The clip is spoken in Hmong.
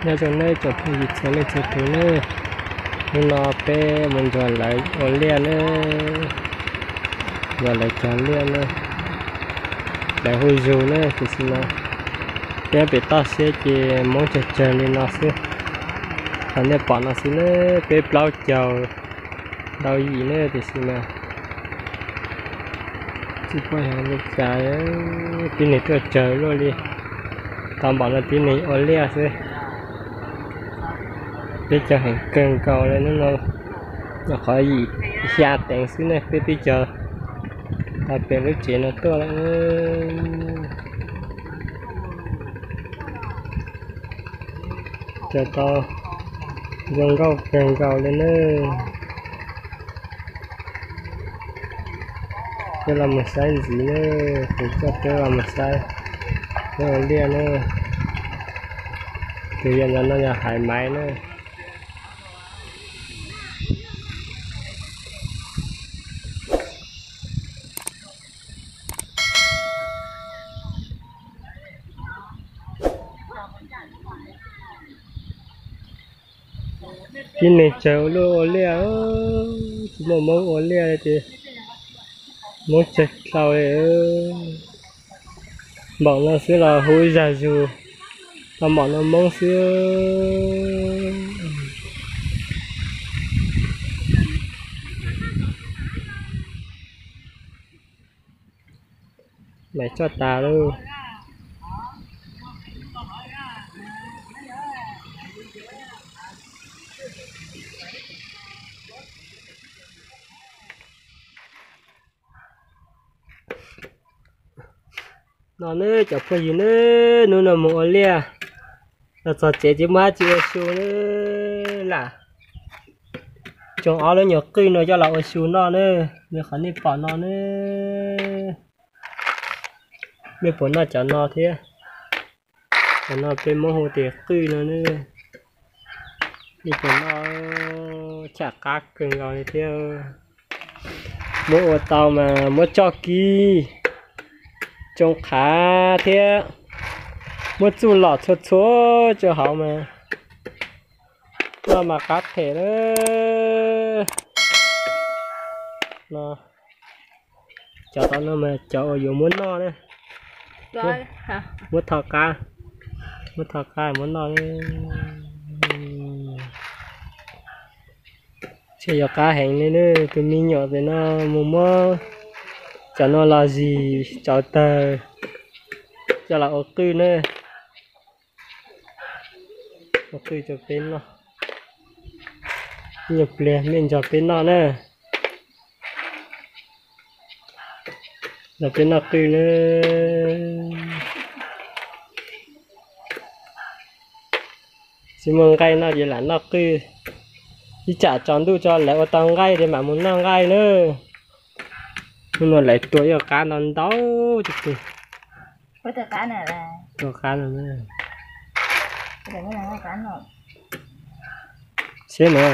Nyob zoo nawb cov phooj ywg txhua leej txhua tus nawb. Hnub no peb mus nrog lawv ua liaj nawb, nrog lawv cog liaj nawb. Lawv hu zug nawb, tiam sis mas peb pem toj siab ces Hmoob tsawg tsawg li no xwb. Qhov nej pom no xwb nawb, peb plaub caug ntau yim nawb, tiam sis mas tsis paub yog li cas, tib neeg tuaj tsawg luaj li. Tau npaum no tib neeg ua liaj xwb. Peb caug heev kawg nkaus li hnub no, nyuam qhuav yim xya teev xwb ne, peb twb caug tau pem lub tsev no tuaj lawm. Caug tau zoo nkauj kawg nkaus li nawb. Peb los mus saib ntxiv nawb, kuv coj peb los mus saib peb ua liaj nawb. Tus yog no yog Haiv Maiv nawb. Tib neeg tsawg ua luaj ua liaj, tsis muaj Hmoob ua liaj li ces Hmoob tsawg dlhau li. Npaum no xwb los hu zag zug, tau npaum no Hmoob xwb. Maiv tso tas lauj. No nawb cov phooj ywg nawb, hnub no mus ua liaj, los txog tsev tsis muaj dab tsi ua su nawb lam tsoo ob lub nyuag qwj no coj los ua su noj nawb, li qhov nej pom no nawb. Nej puas noj cov no thiab? Cov no peb Hmoob hu tias qwj no nawb. Nej puas noj? Cham qab kawg nkaus li thiab. Muab ua tau mas muab tso kiag, tsoo qhav thiab, muab txuj lom txhua txhua rau hauv mas noj mas qab phem lawm. No, cov tom no mas cov uas yuav muab noj na. Muab tho qab, muab tho qab muab noj. Tsis yog qab heev li na, tus me nyuam pem no mus muab cov no los zis tsau tawg coj los ua qwj na. Ua qwj rau peb noj. Ib nyuag pliag mej nrog peb noj na. Nrog peb noj qwj na. Tsis muaj nqaij noj ces lam noj qwj. Ib tsam tsaus ntuj tso lawv ua tau nqaij ces mam mus noj nqaij na. Hnub no lawv tua ib qab ntau ntau tiag tiag. Tua qab no, seb na.